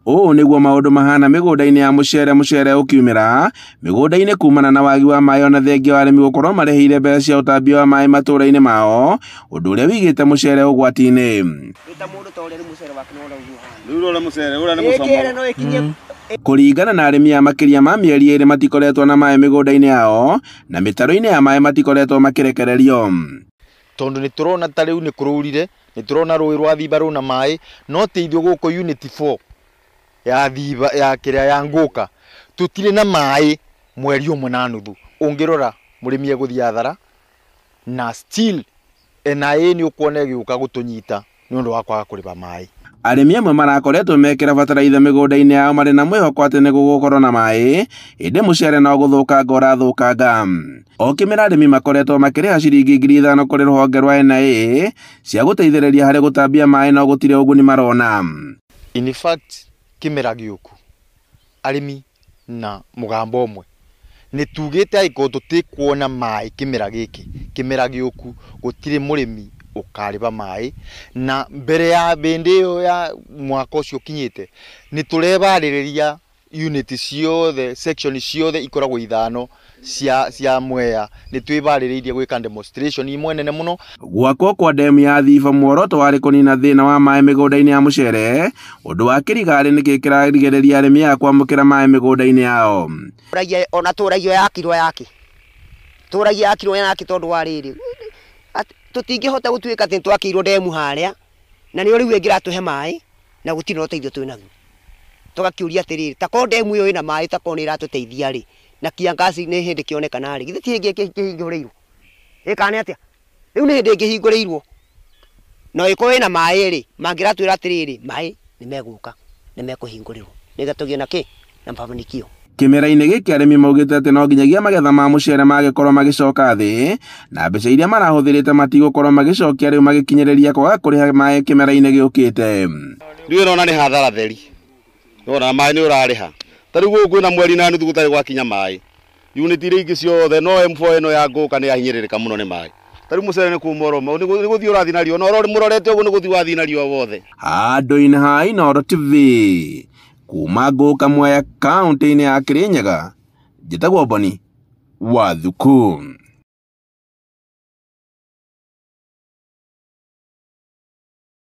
Ũũ nĩguo maũndũ mahana mĩgũnda-inĩ ya mũcere mũcere ũkiumĩra mĩgũnda-inĩ kumana na wagi wa maĩ ona thengia wa arĩmi gũkorwo marĩhĩire mbeca cia ũtambia wa maĩ matũũra-inĩ mao, ũndũ ũrĩa wĩigĩte mũcere ũgwati-inĩ. Kũringana na arĩmi a makĩria ma mĩeri 2 matikoretwo na maĩ mĩgũnda-inĩ yao na mĩtaro-inĩ ya maĩ matikoretwo makĩrekererio. Tondũ nĩ tũrona ta rĩu nĩ kũrũrire, nĩ tũrona rũĩ rwa Thiba rũna maĩ, no ti ithuĩ gũkũ unit 4 ya Thiba ya kĩrĩa ya Ngũka tũtirĩ na maĩ mweri ũmwe na nuthu. Ũngĩrora mũrĩmi egũthiĩ hathara na still NIA nĩ ũkuona ĩgĩũka gũtũnyita nĩ ũndũ wa kwaga kũrĩha maĩ. Arĩmi amwe marakoretwo mekĩra bataraitha mĩgũnda-inĩ yao marĩ na mwĩhoko atĩ nĩ gũgũkorwo na maĩ, ĩndĩ mũcere no gũthũkanga ũrathũkanga. O kĩmera arĩmi makoretwo makĩrĩha ciringi 5,000 kũrĩ rũhonge rwa NIA cia gũteithĩrĩria harĩ gũtambia maĩ no gũtirĩ ũguni marona. In fact, kĩmera gĩũku arĩmi na mũgambo ũmwe nĩ tugĩte angĩkorwo tũtikuona maĩ kĩmera gĩkĩ, kĩmera gĩũku gũtirĩ mũrĩmi ũkarĩba maĩ, na mbere ya bĩndĩ ĩyo ya mwaka ũcio ũkinyĩte nĩ tũrebarĩrĩria unit ciothe, section ciothe ikoragwo 5 cia Mwea, nĩ twĩbarĩrĩirie gwĩka demonstration imwe nene mũno. Gwakwo kwa demu ya Thiba muoroto warĩ kũnina thĩna wa maĩ mĩgũnda-inĩ ya mũcere, ũndũ wa kĩrigarĩ nĩkĩ kĩrarigĩrĩria arĩmi aya kwamũkĩra maĩ mĩgũnda-inĩ yao. Ona tũragia yakirwo yake, tũragia yakirwo yake tondũ wa rĩrĩ tũtingĩhota gũtuĩka atĩ nĩtwakĩirwo demu harĩa na nĩyo rĩu ĩngĩratũhe maĩ na gũtirĩ na ũteithio twĩ naguo. Tũgakĩũria atĩrĩrĩ, ta korwo demu ĩyo ĩna maĩ, ta korwo nĩ ĩratũteithia rĩ, na kiangaci nĩ hĩndĩ kĩonekana rĩ, githĩ ti hĩndĩ ĩkĩhingũrĩirwo? Ĩ kana nĩ atĩa? Rĩu nĩ hĩndĩ ĩngĩhingũrĩirwo na ĩkorwo ĩna maĩ rĩ, mangĩratwĩra atĩrĩrĩ, maĩ nĩ megũka, nĩ mekũhingũrĩrwo nĩgetha tũgĩe na kĩ? Na mafanikio. Kĩmera-inĩ gĩkĩ arĩmi maugĩte atĩ no nginyagia magetha ma mũcere magĩkorwo magĩcoka thĩ na mbeca iria marahũthĩrĩte matigũkorwo magĩcokia rĩu magĩkinyĩrĩria kwaga kũrĩha maĩ kĩmera-inĩ gĩũkĩte. Rĩu ũrona nĩ hathara theri, ũrona maĩ nĩ ũrarĩha ta rĩu gũkũ kwĩna mweri na nuthu gũtarĩ gwakinya maĩ, unit iria ingĩ ciothe no M4 ĩno ya Ngũka nĩ yahinyĩrĩrĩka mũno nĩ maĩ. Ta rĩu mũcere nĩ kũma ũroma, nĩ gũthiĩ ũrathiĩ na riũa, na mũrorete ũguo nĩ gũthiĩ wathiĩ na riũa wothe. Handũ-inĩ ha Inooro TV kuma Ngũka Mwea kaunti-inĩ ya Kĩrĩnyaga, njĩtagwo Boni wa Thuku.